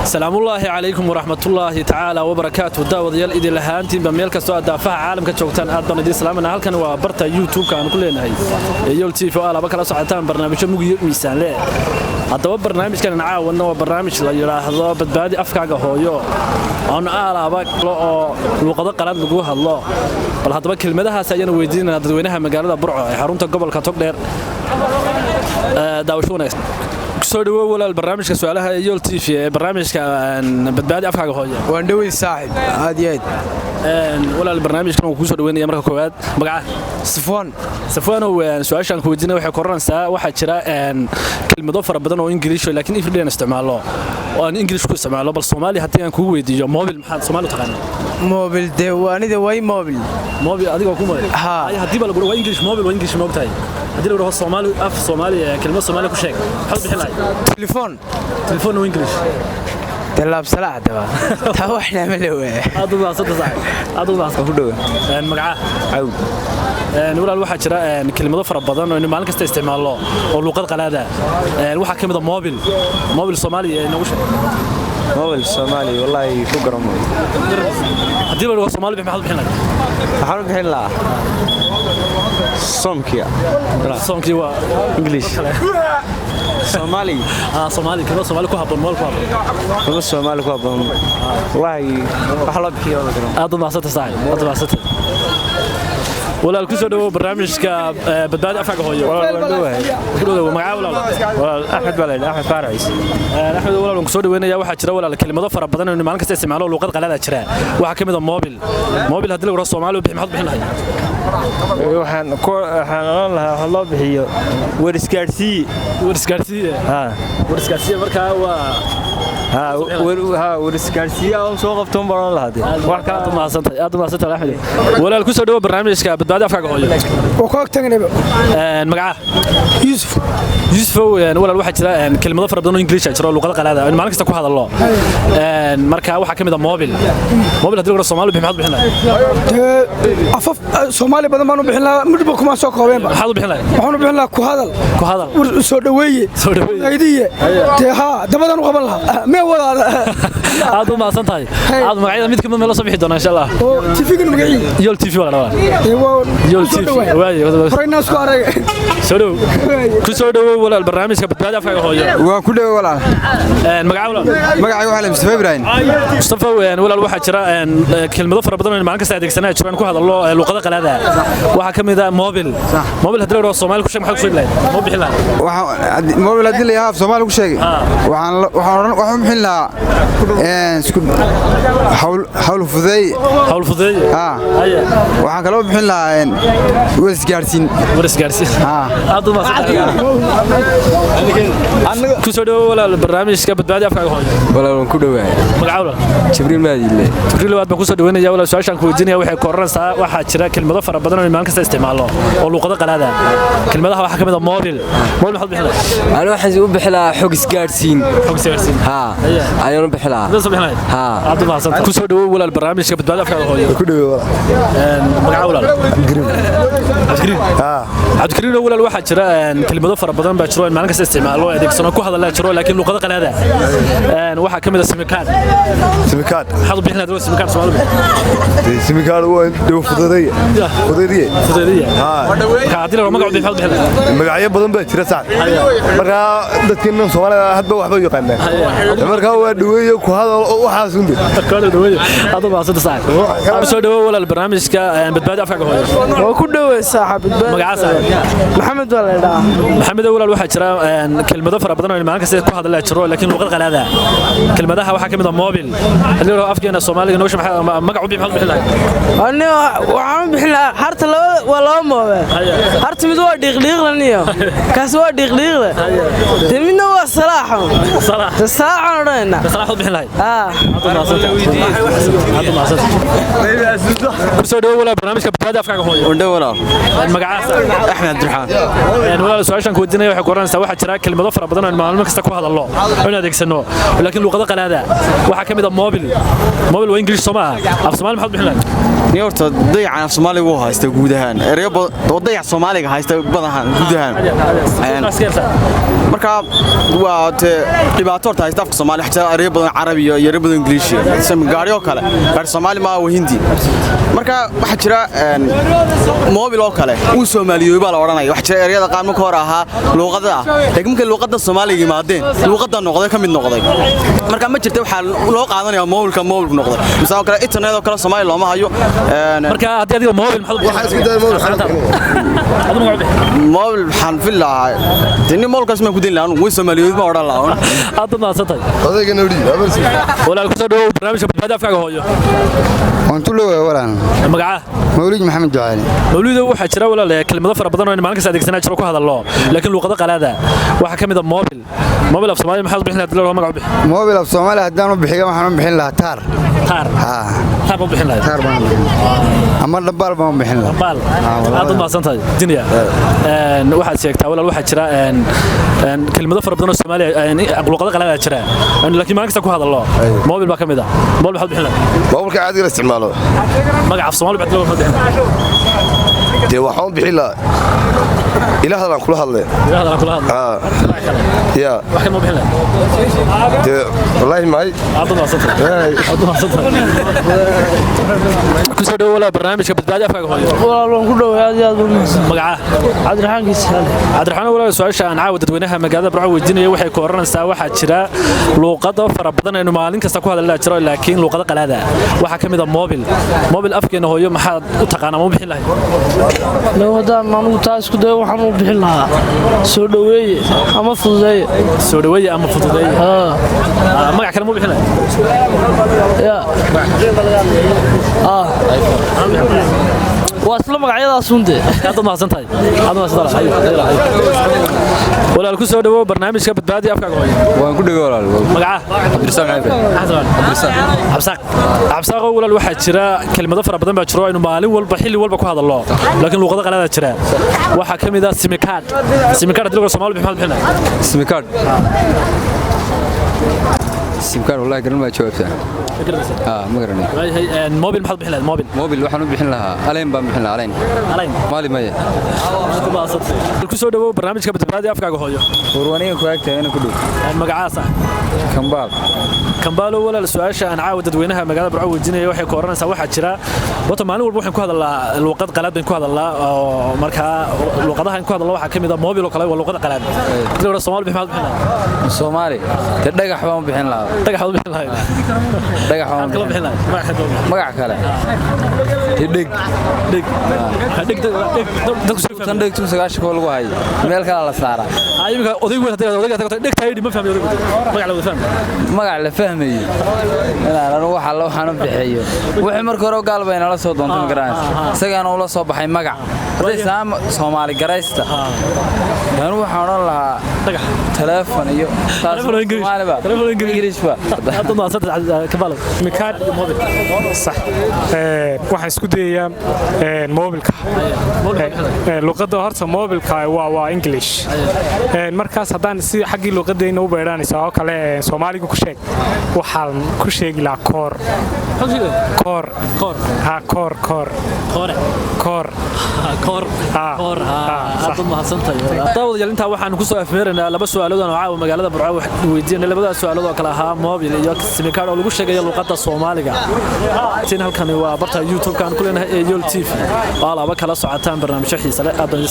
Salaamullaahi calaykum waraxmatullaahi tacaala wabarakaatu. Daawadayaal, idin lahaantiinba meel kastoo aad daafaha caalamka joogtaan, aad baan idiin salaamana. Halkan waa barta YouTube-ka aan ku leenahay ee Yool TV oo alaba kala socotaan barnaamijyo mugiyo miisaanle. Haddaba barnaamijkan caawana waa barnaamij la yidhaahdo Badbaadi Afkaaga Hooyo, oonu aalaaba oo luuqado qalaad lagu hadlo. Bal haddaba kelmadahaas ayaanu weydiinanaa dadweynaha magaalada Burco ee xarunta gobolka Togdheer. Daawasho wanaagsan. Kusoo dhawow, walaal, barnaamijka su'aalaha ee Yool TV ee barnaamijka Badbaadi Afkaaga Hooyo. Waan dhowey, saaxib, aad iyo aad. Walaal, barnaamijkan waan kuusoo dhaweynaya. Marka koowaad, magaca? Safwaan. Safwaanow, su-aashaan ku weydiinaya waxay koranaysaa: waxaa jira kelmado fara badan oo Ingiliish, laakiin everyday aan isticmaallo oo aan English ku isticmaallo. Bal Soomaali haddii aan kugu weydiiyo, mobil maxaad Soomaali u taqaanaa? Mobil dee waanida way mobil. Mobil adigoo ku mobil. Haa. Haddii baa lagu waa English, mobil waa English, moogtahay? Haddii lagu dhaho Soomaali, af Soomaali, kelmad Soomaali ku sheeg, maxaad u bixin lahayd? Telefoon. Telefoon waa English. Dee laabsalaax daba taa waxna ma la waaya. Aad u mahadsantahay, saaxiib, aad u mahadsan. Ku dhowa. Magaca? Cawd. Walaal, waxaa jira kelmado fara badan oo aynu maalin kasta isticmaalno oo luuqad qalaada. Waxaa ka mid a mobil. Mobil Soomaali ee noogu sheeg. Mobil Soomaali wallaahi ku garamo. Haddii la dhaho Soomaali bix, maxaad u bixin lahayd? Waxaan u bixin lahaa soomkiya. Soonkii waa English Soomaali. Soomaali, kelmad Soomaali ku habboon, mobil ku habboon. Kuma Soomaali ku habboon wallaahi wax loo bixiyo ma garamo. Aad u mahadsantahay, saaxiib, aad u mahadsantahay. Walaal, ku soo dhawow barnaamijka Badbaadi Afkaaga Hooyo. Walaal, waan dhowahay. Ku dhawow. Magaca, walaal? Walaal, Axmed baa la yidhi, Axmed Faarax Ciise. Axmed, walaal, waan ku soo dhaweynaya. Waxaa jira, walaal, kelmado fara badan oo maalin kasta isticmaalo oo luuqad qalaada jira. Waxaa ka mid a mobil. Mobil haddii lagu dhaho Soomaali u bixi, maxaad bixin lahayd? Waxaan oran lahaa waxa loo bixiyo war isgaadhsiiye. War isgaadhsiiye? Haa. War isgaadhsiiye markaa waa haa, war isgaadhsiiye oo soo qabto baan oran lahaa dee. Wax ka aad u mahadsantahay, aad u mahadsantahay, Axmed. Walaal, ku soo dhawow barnaamijka Badbaadi Afkaaga Hooyo. Waa ku ag tagnayba. Magaca? Yuusuf. Yuusufow, walaal, waxaa jira kelmado fara badan oo English ah jira oo luqad qalaad ah oo maalin kasta ku hadallo. Marka waxaa ka mid ah mobil. Mobil haddii lagu dhaho Soomaali bixi, maxaad bixin lahayd? Dee afaf Soomaali badan baan u bixin lahaa, midba kuma soo koobeenba. Maxaad u bixin lahayd? Waxaan u bixin lahaa ku hadal. Ku hadal. War soo dhaweeye. Soo dhaweeye. Aydiye dee, haa, dabadaan u qaban lahaa mee wadaada. Aad u mahadsan tahay. Aad magacyada mid kamid meel soo bixi doona, insha Allah. Oo TV-gan magacii? Yool TV waa la dhahaa. Dee waa Yool soo TV. dhawaay. Waaye. Horeyna isku arag. Soo dhawow, ku soo dhawow, walaal, barnaamijka Badbaadi Afkaaga Hooyo. Waan ku dhaway, walaal. Magaca, walaal? Magacayga waxaa la Mustafa Ibrahim. Mustafa, walaal, waxaa jira kelmado fara badan oo maalin kasta adeegsanaa jiraan ku hadallo luqado qalaada. Waxaa ka mid ah mobil. Mobil haddii la dhaho Soomaali ku sheeg, maxaad ku sheegi lahayd? Ma bixin lahayd? Waxaan mobil haddii la yahaa af Soomaali ku sheegay, waxaan oran, waxaan u bixin lahaa hawl hawl fududeey. Hawl fududeeye. Haa. Haya. Waxaan kaloo bixin lahaa war isgaarsiin. War isgaarsiin. Haa. Aad u mahadsantahay. Ku soo dhawow, walaal, barnaamijka Badbaadi Afkaaga Hooyo. Walaal, waan ku dhowahay. Magaca, walaal? Jibriil Maadiile. Jibriil, aad baan ku soo dhaweynaya. Walaal, su'aashaan ku weydiinaya waxay koranaysaa: waxaa jira kelmado fara badan oo maalin kasta isticmaalno oo luqado qalaada. Kelmadaha waxaa ka mid ah mobil. Mobil maxaad bixin lahayd? Ani waxaan u bixi lahaa xog isgaadhsiin. Xog isgaarsiin. Haa, ayaan u bixi lahaa. Sidee soo bixin lahayd? Haa. Aad u mahadsantahay. Ku soo dhawow, walaal, barnaamijka Badbaadi Afkaaga Hooyo. Ku dhawey, walaal. Magaca, walaal? Cabdikariim. Cabdikariim. Haa. Cabdikariim, walaal, waxaa jira kelmado fara badan baa jiro oo maalin kasta isticmaalo, adeegsano, ku hadalaa jiro, laakiin luqado qalaada. Waxaa ka mid ah simikaad. Simikaad. Maxaad u bixin lahayd simikaad Soomaali? Simikaad waa dhow fududeeye. Fududeeye. Fududeeye. Haa. Marka haddii la magac u bixin, maxaad u bixin lahayd? Magacyo badan baa jira, sax. Marka dadkeena Soomaalida hadba waxba u yaqaanaan. Marka waa dhaweeye, ku hadal oo waxaas unde. Ku dhaweeye. Aad u mahadsantahay, saaxiib. Ku soo dhawow, walaal, barnaamijka Badbaadi Afkaaga Hooyo. Waa ku dhowey, saaxiib. Magaca, saaxiib? Maxamed waa la dhahaa. Maxamed, walaal, waxaa jira kelmado fara badan oo maalin kasta ku hadalaa jiro, laakiin luqad qalaada. Kelmadaha waxaa ka mid ah mobil. Haddii la afkeena Soomaaliga noo sheeg, magac u bixin, maxaad bixin lahayd? Ani waxaan u bixin lahaa harta laba waa laba moobeel. Harta mid waa dhiiqdhiiqlaniyo, kaas waa dhiiqdhiiqle dee, midna waa salaaxo. Salaax. De salaaxaan odhanayna. Salaax u bixin lahayd? Haa. Aad u mahadsantahay. Ku soo dhawow, walaal, barnaamijka Badbaadi Afkaaga Hooyo. Wandhow, walaal. Magacaasa? Axmed Cabdiraxmaan. Walaal, su-aashaan ku weydiinaya waxay ku oranaysaa: waxaa jira kelmado fara badan oo maalmo kasta ku hadallo oo adeegsano, laakiin luqado qalaada. Waxaa ka mid ah mobil. Mobil waa English, soo maaha? Af Soomaali maxaad bixin lahayd? Ni horta dayacan af Soomaaliga wuu haysta guud ahaan. Erayo badan oo dayac Soomaaliga haysta badan guud ahaan. Marka waa te dhibaato horta haysta afka Soomaaliga, xataa erayo badan Carabi iyo erayo badan English. Sam gaari oo kale, gaari Soomaali ma waa Hindi. Marka waxaa jira mobil oo kale uu Soomaaliyoy baa la oranaya. Waxaa jira erayada qaar marka hore ahaa luuqada ah, laakiin markay luuqada Soomaaliga yimaadeen luuqada noqday ka mid noqday. Marka ma jirta waxaa loo qaadanaya mobilka mobilku noqday. Misaal kale internet oo kale Soomaali looma hayo. Marka haddii adiga mobil maxaad Waxaa isku dayay mobil. Adigu magac u bixi. Mobil waxaan filahaa tini mobilkaas ma ku dayn lahaa, way Soomaaliyood ma oran lahaa. Aad baad mahadsantahay. Odayga nowdi. Walaal, ku soo dhawow barnaamijka Badbaadi Afkaaga Hooyo. Waan ku leeyahay walaal. Magacaa? Mawlid Maxamed Ducaale. Mawlido, waxaa jira walaal kelmado fara badan oo aynu maalin kasta adeegsanaa jiro ku hadallo, laakiin luuqado qalaada. Waxaa ka mid ah mobil. Mobil af Soomaali maxaad u bixin lahayd? Loo magac u bixi. Mobil af Soomaali haddaan u bixiyo, waxaan u bixin lahaa taar. Taar? Haa. Taar baa u bixin lahayd? Taar baan u bixin lahaa ama dhambaal baan u bixin lahaa. Dhambaal. Aad baad mahadsantahay. Dinya waxaad sheegtaa walaal, waxaa jira kelmado fara badan oo Soomaaliya luuqado qalaada jira, laakiin maalin kasta ku hadallo. Mobil baa ka mid ah. Mobil maxaad u bixin lahayd? Mobilka caadiga la isticmaalo. Magac af Soomaali baxd loo bixin. Dee waxaan u bixin lahaa ilaahdan aan kula hadle. Ilaahdan aan kula hadle. Ya. Wax kale ma bixin lahayd? Dee wallaahi maay. Aad baad mahadsantahay, aad baad mahadsantahay. Ku soo dhawow walaal barnaamijka Badbaadi Afkaaga Hooyo. Walaal, waan ku dhoway, aad iyo aad baan mahadsan. Magacaa? Cabdiraxmaan Kiisaale. Cabdiraxmaan, walaal, su-aasha aan caawa dadweynaha magaalada Burco weydiinaya waxay ku oranaysaa: waxaa jira luuqado fara badan aynu maalin kasta ku hadalnaa jiro, laakiin luuqado qalaada. Waxaa ka mid ah mobil. Mobil afkeena hooyo maxaad u taqaanaa, ma u bixin lahayd? Low haddaan anugu taa isku dayo, waxaan u bixin lahaa soo dhoweeye ama fududeeye. Soo dhoweeye ama fududeeye. Magac kale ma u bixin lahayd? Ya, waa isla magacyadaasun dee. Aad baad mahadsantahay, aad mahadsantahay. Walaal, ku soo dhawow barnaamijka Badbaadi Afkaaga Hooyo. Waan ku dhawey walaal. Magacaa? Cabdirasaaq Maxamed. Cabdirasaaq. Cabsaaq. Cabsaaqo, walaal, waxaa jira kelmado fara badan baa jiro aynu maalin walba xilli walba ku hadallo, laakiin luuqado qalaada jira. Waxaa ka mid ah simikaadh. Simikaadh haddii lagu Soomaali bixin, maxaad bixin lahayd? Simikaadh, simkaadh wallahi garan baa jawaabtaa. Ma garanay. Waayahay, mobil maxaad bixin lahayd mobil? Mobil waxaan u bixin lahaa aleen baan bixin lahaa, aleen. Aleen. Maali maya. Ku soo dhawow barnaamijka Badbaadi Afkaaga Hooyo. Warwaniga ku agtahay ina ku dhow. Magacaas ah? Kambaal. Kambaalo, walaal, su-aasha aan caawa dadweynaha magaalada Burco weydiinaya waxay ku oranaysaa: waxaa jira horta maalin walba waxaan ku hadalnaa luuqad qalaad bayn ku hadalnaa, oo markaa luuqadaha in ku hadalna waxaa ka mid ah mobil oo kale, waa luuqada qalaad. Hadii la Soomaali bixin, maxaad bixin lahayd? Soomaali dee dhagax baan u bixin lahaa. Dhagax baad u bixin lahayd? Dhagax baan. Maxaad kala bixin lahayd? Magac kale dee dheg. Dheg. Dheg dadku soo tan dhegtu 90 lagu hayo meel kale la saaraa. Imika odaygu weyn hadii odayga tagto dheg taayidhi, ma fahmayo odaygu. Magac la wada fahmayo. Magac la fahmayo inaan anigu waxa la waxaan u bixiyo wixii marka hore gaal bay nala soo doontay, ma garanaysa, isagaana ula soo baxay magac hadday saam Soomaali garaysta. Anigu waxaan odhan lahaa dhagax, teleefon iyo telefoon Ingiriis, telefoon Ingiriis ba. Hadda ma saddex kabaal mikaad mobil. Sax, waxaan isku dayayaa mobilka. Luqadda horta mobilka waa English. Markaas haddaan si xaggii luqadayna u beedhanaysa oo kale Soomaaliga ku sheeg, waxaan ku sheegi lahaa koor, koor, ha, koor, koor, koor. Koor, koor. Aad mahadsantahay. Daawadayaal, intaa waxaan ku soo afmeeraynaa laba su'aalood oo caawa magaalada Burco wax weydiinay, labadaas su'aalood oo kale ahaa mobil iyo simikaadh oo lagu sheegayo luqadda Soomaaliga. Tin halkani waa barta YouTube-ka aan ku leenahay ee Yool TV, waa laba kala socotaan barnaamijyo xiise leh. Aad baan